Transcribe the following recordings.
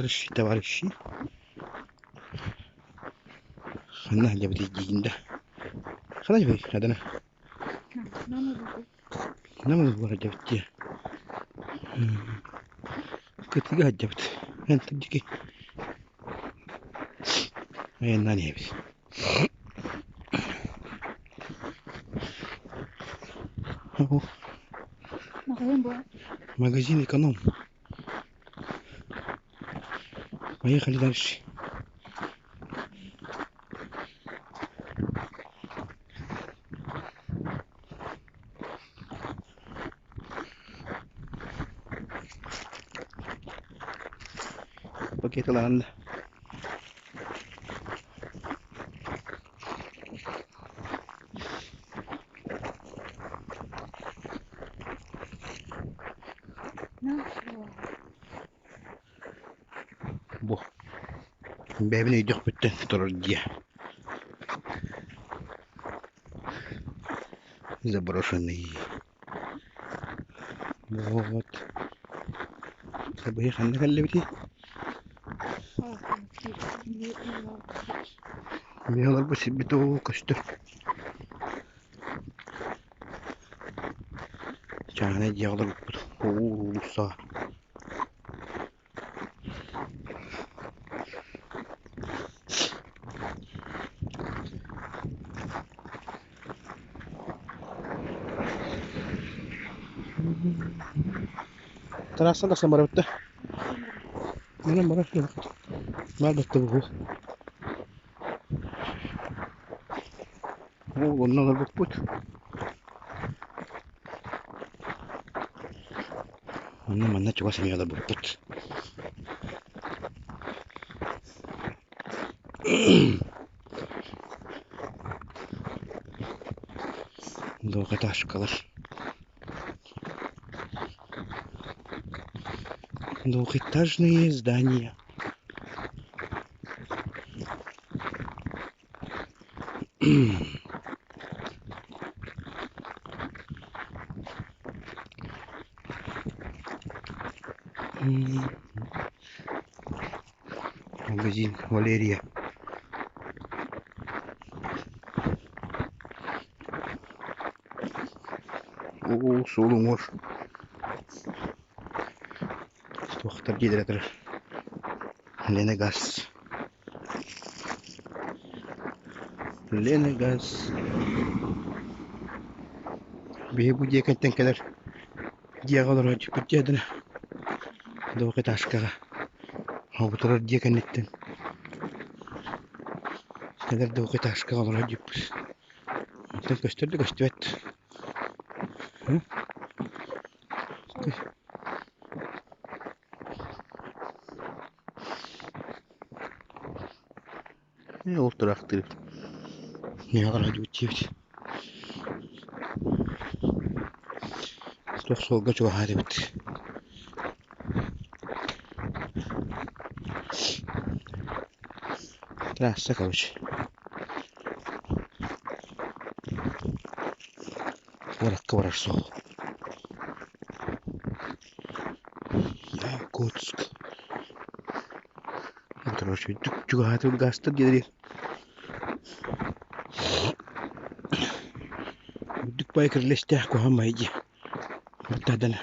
Дальше, товарищи. Ханна сылдьабытый диигин да? Ханна сылдьабытый Адана? Нам буолар сылдьабыт дии. Кытыыга сылдьабыт. Эн диэки айаннаан иһэбит. Магазин эконом. Поехали дальше. Пакет ылаҕын да. Бу бэйэбин өйдөхпүттэн турар дьиэ. Заброшенный. Вот. Быһыы ханна кэллибитий? Мин олорбут сирбит уу көстөр. Чааһынай дьиэҕэ олорбуппут уулусса. Трасса тахсан барабыт да? Манан барар Баар баттыбыһу. Ол онно олорбуппут. Онно манна чугас эмиэ олорбуппут. Двухэтажкалар. Двухэтажные здания. Магазин Валерия. Уу, суол уҥуор туохтар дьиэлэрэ турар. Ленагаз. Ленагаз. Биһи бу дьиэ кэнтэн кэлэр дьиэҕэ олорооччуппут дьиэтинэ двухэтажкаҕа оҕотурар дьиэ кэнниттэн кэлэр двухэтажкаҕа олорооччуппут. Онтон көстөр да көстүбэт. Ол тураахтыыр миэхэ дьиэбит Туох суолга чугаһаат эбит. Трасса короче. Куоракка барар суол. Якутск. Короче, чугаһаатыбыт гаастар диэри үрдүк бай кирилэстээх куһаҕан бай дии. Баттаадана.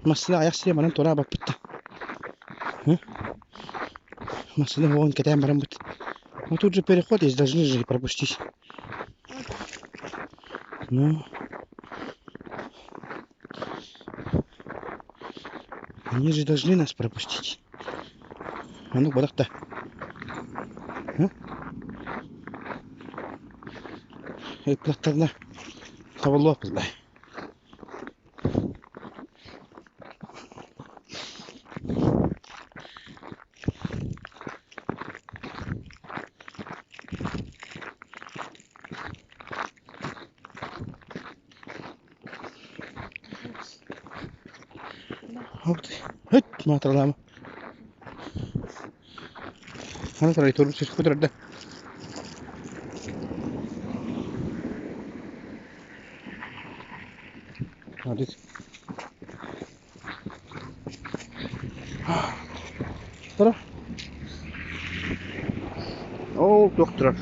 Массыына айах сиэ манан туораабаппыт да. Массыына уоҕун кэтээн бараммыт. Ну тут же переход есть, должны же пропустить. Ну, они же должны нас пропустить. А ну, бадахта. Ыппаттарына табыллыбат буолла. Хөт маатыралаама. Аны турар турар да. Тура. Ол туох турар?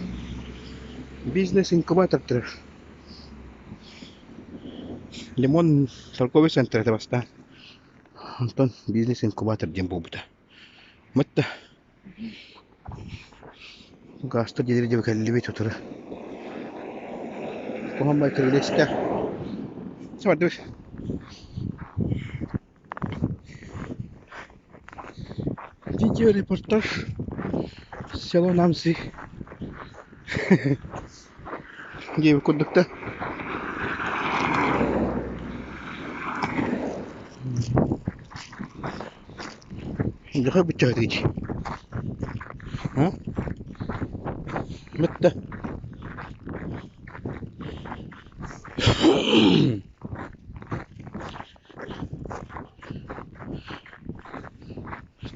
Бизнес-инкубатор турар. Лимон торговый центр этэ бастаан. Онтон бизнес-инкубатор диэн буолбута. Мытта Гаастар диэри диэри кэллибит утары. Куһаҕан бай кирилиэстээх. Сабардыбыт. Видеорепортаж село Намцы диэбит курдук да. Дьахай быччаһытыгыт Бүтте.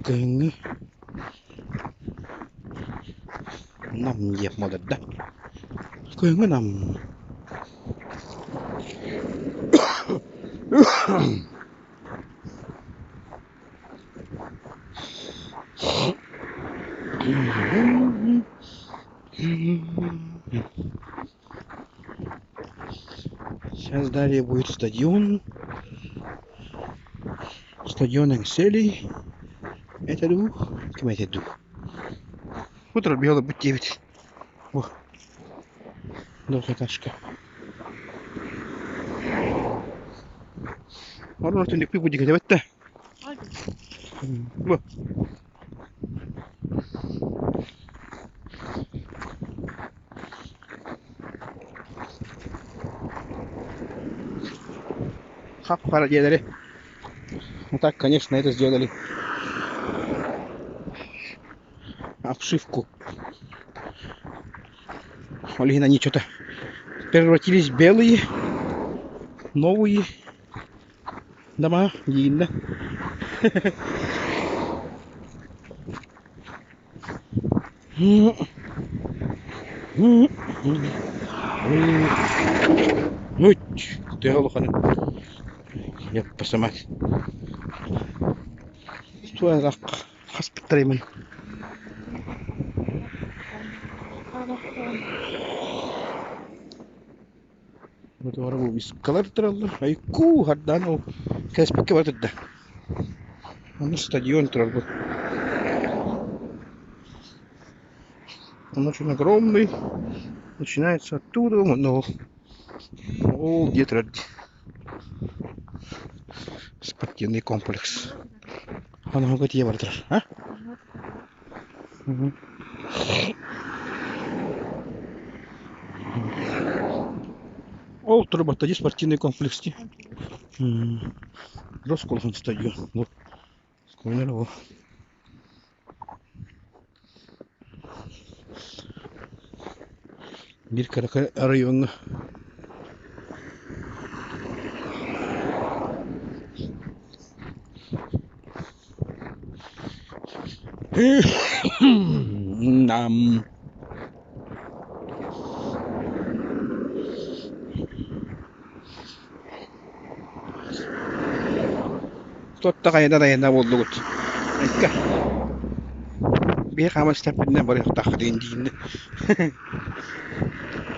Кыһыҥҥы Нам диэх буолар да. Кыһыҥҥы Нам. Сейчас далее будет стадион. Стадион Энселей. Это дух. Ким это дух? Утро бело быть 9. О, двухэтажка. Орон түннүкпүт бу диэки эбэттэ. Бу. Хап-хара дьиэлэри. Ну так, конечно, это сделали обшивку. Блин, они что-то превратились в белые, новые дома, дииннэ. Тыа улаханын Яппасамат. Туох хаспыттарымын. Бу вискалар тураллар. Айкуу, хардаан ол кэспиккэ бар турда. Ону стадион турар бу. Он очень огромный. Начинается оттуда, но ол где турар спортивный комплекс. Ону тиийэ бара турар. А? Ол турбатта дии спортивный комплекс дии. Росколхан стадион. Вот. Сколько Биир кыра оройуоҥҥа Нам Туотта хайадан айана буоллугут? Айка. Биир хаама истэппитинэ барыахтааххытын дииннэ.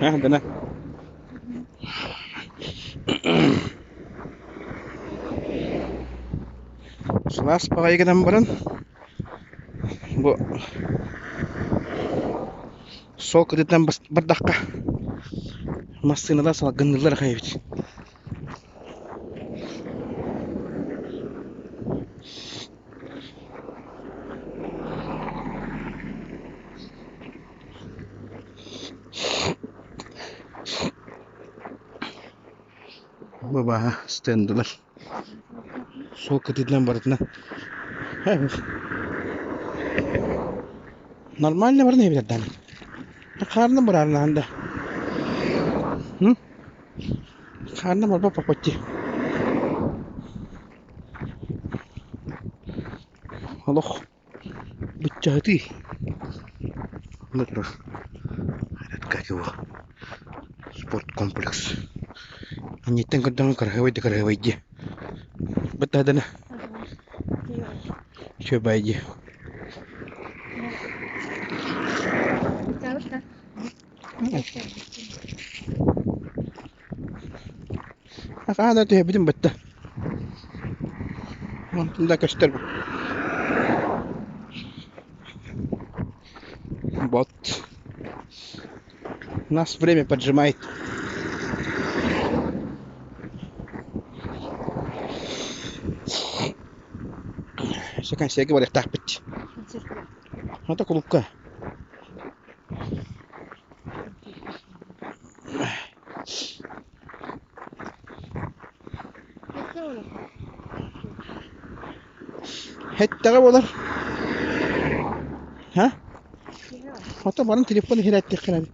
Гына. Сылаас баҕайы гынан баран бу суол кытыытынан бардахха массыыналар салгынныыллар аҕай эбит. Бу баһа стендалар суол кытыытынан барытынан нормально баран иһэбит даҕаны хаарынан бараарнаан да хаарынан барбат попотти олох быччаһытыы Онно турар этот как его спорткомплекс Инниттэн көрдөҕүнэ кыраһыабай да кыраһыабай дии. Баттаһадана. Үчүгэй дии. Хаһан да түһэбитим бытта. Онтун да көстөр Вот. Нас время поджимает. Все консервы барыахтаахпыт. Ата кулукка. Һэттэҕэ буолар. Ха? Ото баран телефон иһирээттиэххин эбит.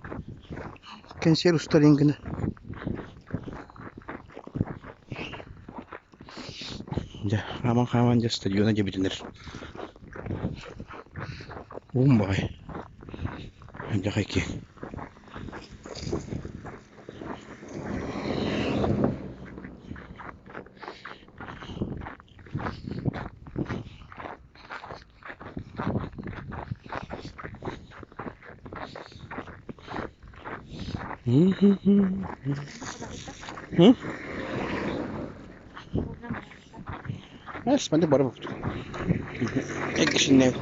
Кэнсиэр устар гына. Дьэ, хааман-хааман дьэ стадиона дьэбитинэр. Уум баҕай. Дьэ киэҥ. М? Смотри, бары Экшнев.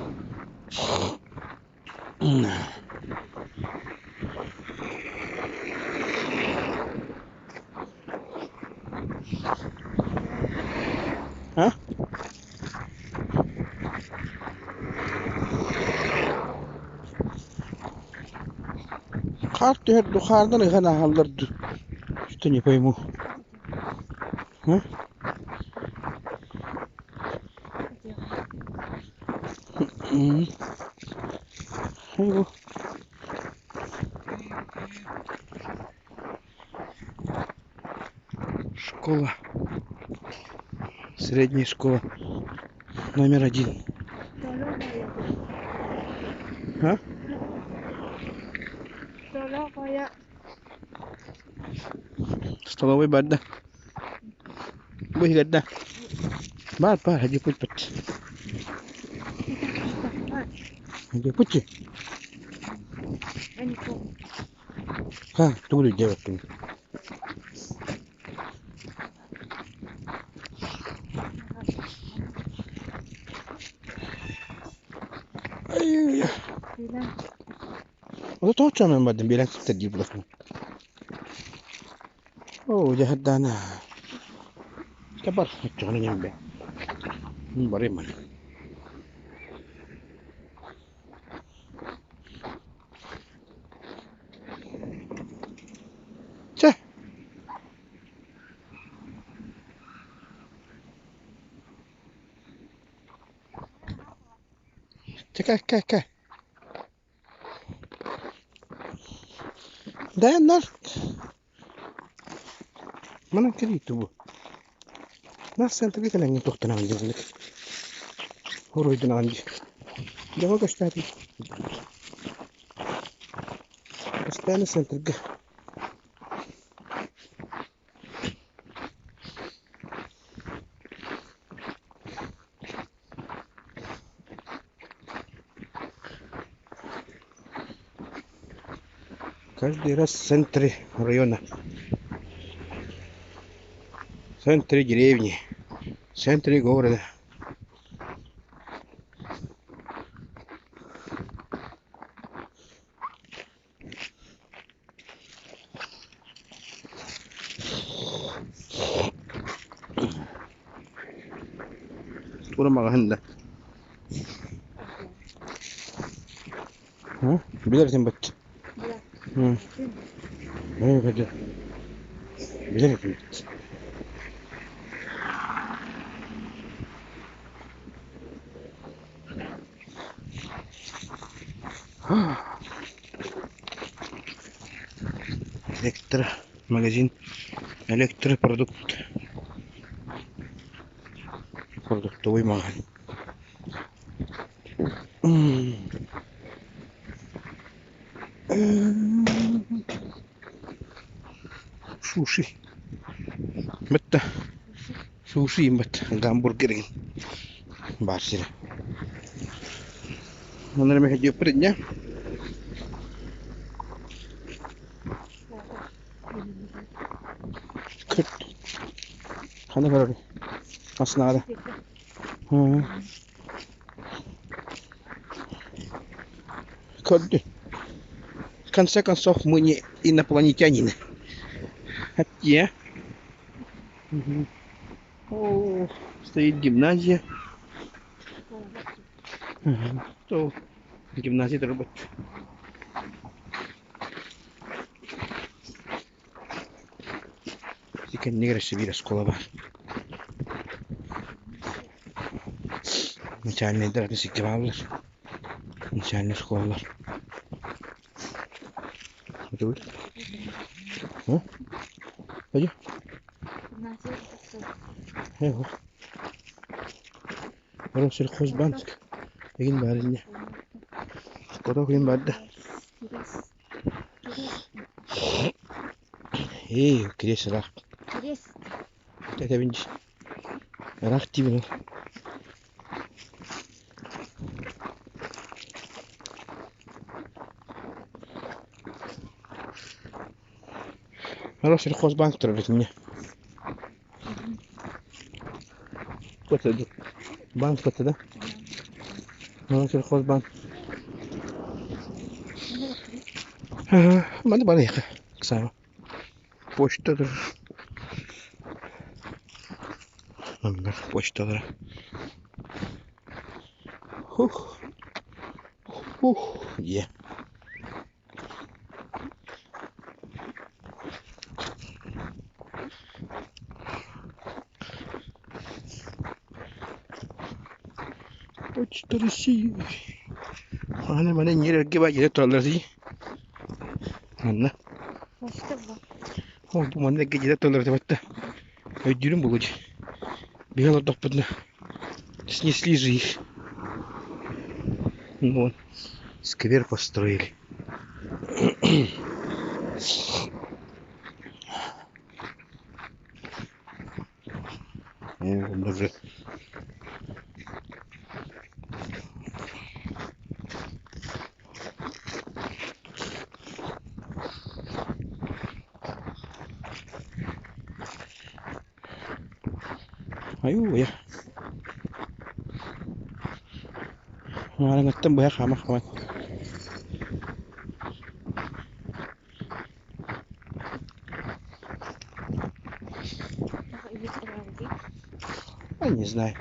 А? Хаар түһэр ду, хаардан ыһан ааһаллар ду. Что не пойму. А? М. Школа. Средняя школа номер один. А? Столовой бар да? Бу иһигэр да? Бар, бар, хадьыппыт бит. Хадьыппыт Ха, тугу өйдөөбөппүн. Ай, Ону тоҕо чоонон бардым биэрэн сыттар диир буласым. Оо, дьаһардаана. Чэ бар, оччоҕуна ньэмбэ. Барыам маны. Чэ. Чэ, кэ, кэ, кэ. Даяннар. Манан кэлиитэ бу. Нас центрга кэлэҥҥин туохтанаҕын дьоҥҥут. Уруйданаҕын дии. Дьоҥҥо көстөөтүм. Постоянно центрга. Каждый раз в центре района, в центре деревни, в центре города. Тура маҕаһын да. Билэр этим бачча. Билэр этим бачча. Электромагазин, электропродукт, продуктовый магазин. Суши. Бытта. Суши быт. Гамбургер баар сирэ. Онно эмэ диэппит инньэ. Күт. Ханна көрөр? Массыынаҕа Көрдү. В конце концов, мы не инопланетянины. Хотя... О, стоит гимназия. То гимназия турбут. Ити кэннигэр өссө биир оскуола баар. Начальнайдар атын сиргэ бааллар. Начальнай оскуолалар. Отубут. Пойдем. Россельхозбанк игин баар инньэ. Коток игин баар да. Ээ, кириэс ыраах. Этэбин дии. Ыраах диибин ол. Россельхозбанк турар итиннэ. Банк да? Россельхозбанк. Маны барыахха Оксана. Почта турар. Манна почталара. Хух. Хух. Е. Почта России. Аны маны ньиэрэргэ баа дьиэ тураллар дии. Манна. Ол бу манна эргэ дьиэ тураллар этэ Өйдүүрүм буолуо дии. Биһи олордохпутуна снесли же их. Ну вон сквер построили. О, даже Айуу-уйа. Маарыҥҥыттан быһа хаама хааман. Я не знаю.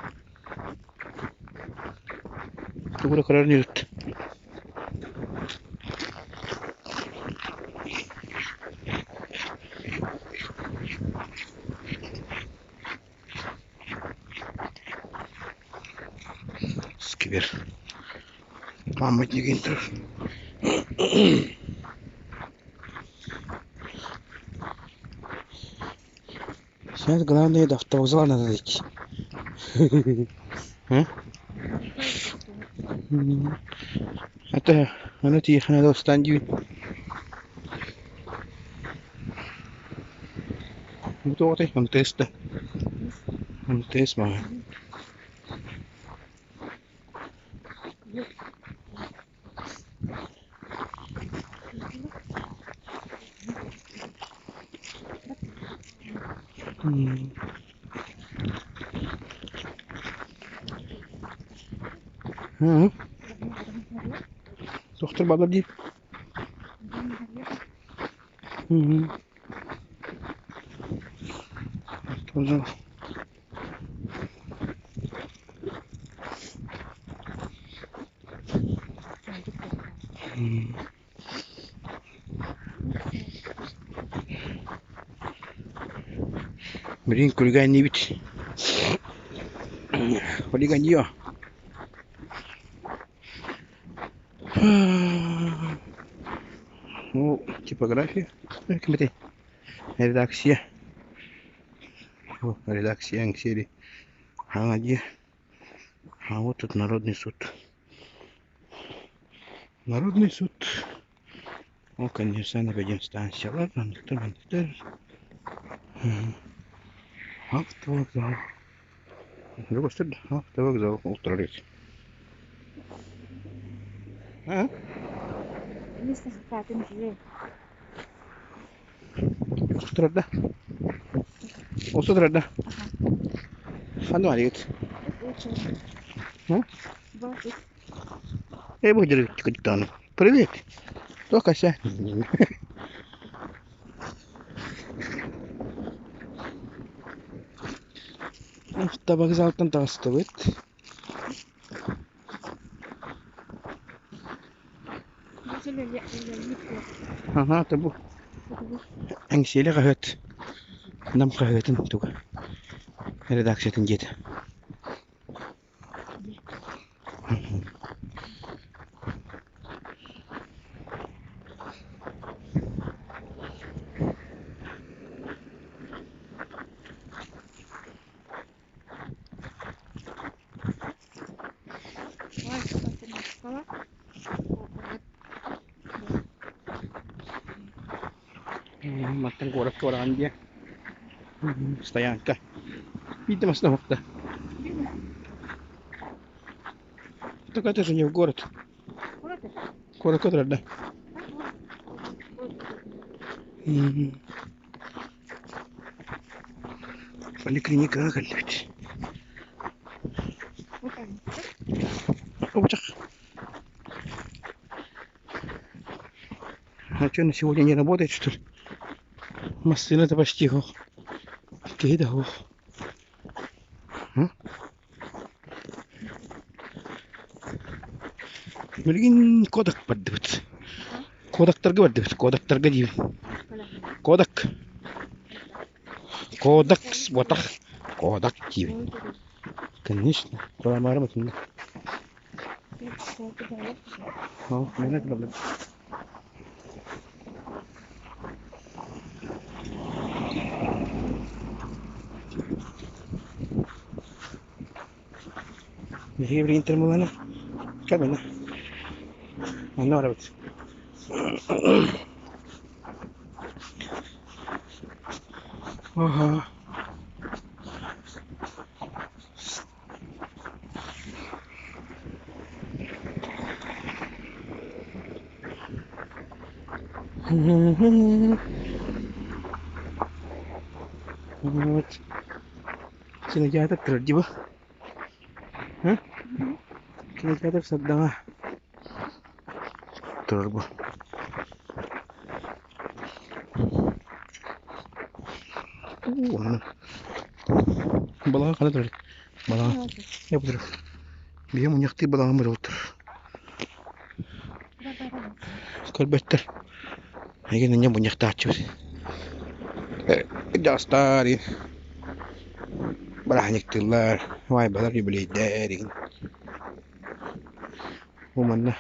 Тугу да көрөр инибит. Сквер. Памятник турар. Сейчас главное до автовокзала надо дойти. А? Это она тихо надо встань Бу МТС да. МТС маҕа. Доктор баалар дии. Тоже Блин, хулиганивит. Хулиганье. Ну, типография. Редакция. Редакция Анксери. А где? А вот тут Народный суд. Народный суд. О, конечно, станция. Ладно, Автовокзал. Автовокзал. Ултарарыт. А? Эмиэ үчүгэй. Турар да? Осы турар да? Ханна барыгыт? Эй, бу Привет. Только ся. Автовокзалтан таҕыстыбыт. Аһаа, бу Эҥсиэли хаһыат Нам хаһыатын туга редакциятын дьиэтэ. Мантан куоракка бараҕын диэ. Стоянка. Биирдэ массыына оһохто. Так это же не в город. Куоракка турар да. Поликлиникаҕа кэллибит. Обучах. А что, на сегодня не работает, что ли? Массыына-то почти суох. Киһи да суох. Билигин Кодак бардыбыт. Кодактарга бардыбыт. Кодактарга диибин. Кодак. Кодак буотах. Кодак диибин. Конечно. Турамаарым ытынна. Ол, мээнэ проблема. Биһиги билигин термоланы кэлбэнэ. Манна барабыт. Ага. Вот. Кинотеатр турар дии бу. Кинотеатр Сардаҥа турар бу. Балаҕан хана турар? Балаҕан. Турар. Биһи мунньахтыы балаҕаммыт ол турар. Көрбөттөр. Эйигин инньэ мунньахтааччыбыт. Дьаастаар бырааһынньыктыыллар, убайбалар юбилейдэр игин. Бу манна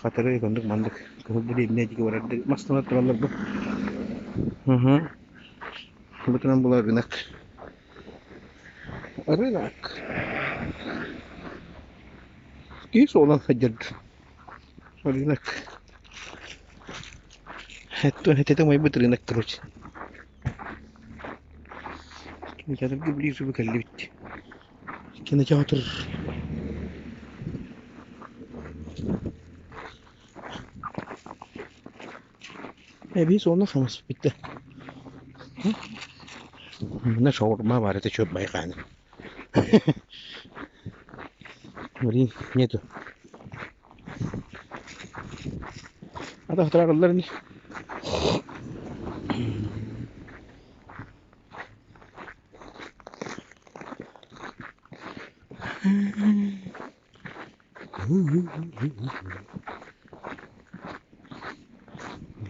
хатырык оннук маннык кыһыл дэриэбинэ диэки барардыы мастана тураллар бу. Бу туран була рынок. Рынок. Киһи суолан сылдьар рынок. Этэ умайбыт рынок короче. Кинотеатрга ближе кэллибит. Кинотеатр. Эбии суолна хаҥас бүттэ. Манна шаурма баар этэ чуот байҕааны. Блин, нету. Атахтараллар ини.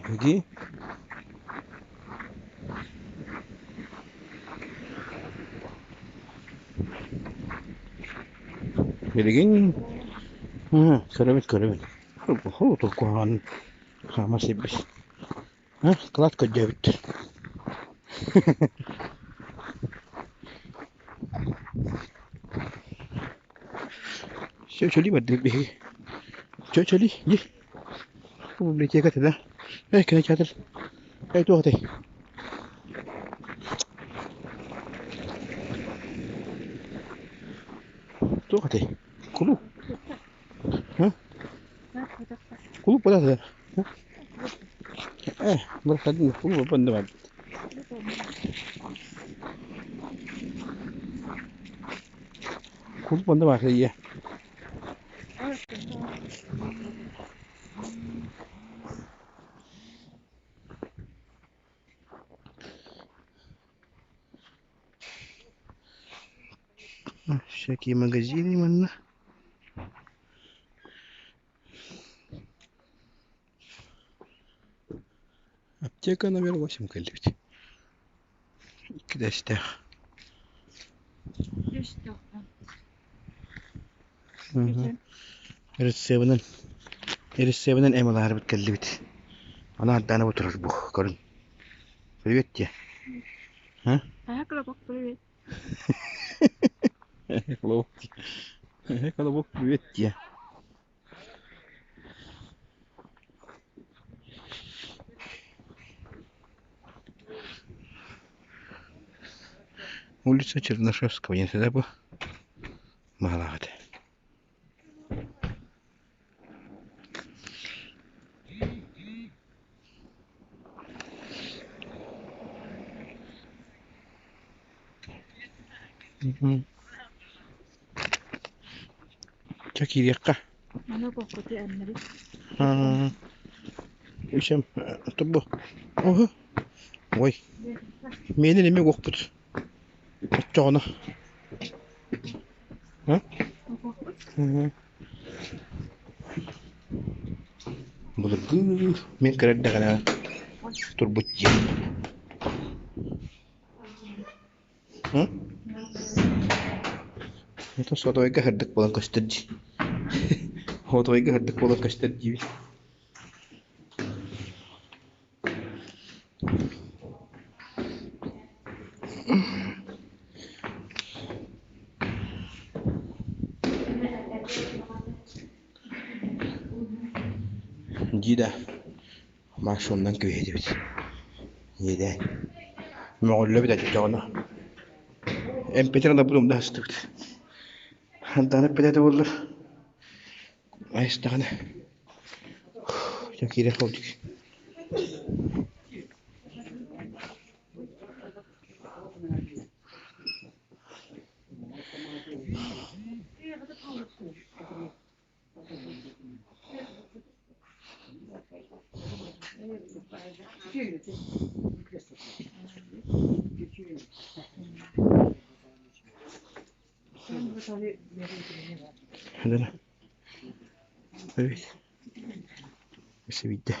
Где? Билигин көрөбүт көрөбүт. Куһаҕан хаама сирбит. Кылаат көрдөөбүттэр. Чөчөлүү бардыбыт биһиги. Чөчөлүү, дии. Бу библиотека этэ да. Эй, кинотеатр. Эй, туох этэй? Туох этэй? Кулууп. Кулууп буолар. Э, бырахтардын кулууп онно бар. Кулууп онно бар ийэ. Всякие магазины манна. Аптека номер 8 кэллибит. Икки дэстээх. Рецебынан рецебынан эм ылаарбыт кэллибит. Аны ардаана бу турар бу көрүҥ. Привет тебе. А? Колобок, привет. Колобок. Колобок, привет тебе. Улица Чернышевского, не всегда бы Малаҕат. Чэ киириэххэ. Маны боппути аннары. Үсэм тобу. Оһо. Ой. Миэнин эмиэ уохпут. Оччоҕуна. Былыргы мин кыра эрдэҕинэ турбут дьиэ. Это сотовайга сырдык буолан көстөр дии. Сотовайга сырдык буолан көстөр диибин. Дии да, Маша оннан күһэйдибит. Иэдээн. Мөҕүллэбит оччоҕуна. Эмпитин ылабыт умна сыстыбыт. Хантан эппитэ буоллар. Айыстаҕына. Дьэ киирэ холдик. Привет. Өссө биирдэ.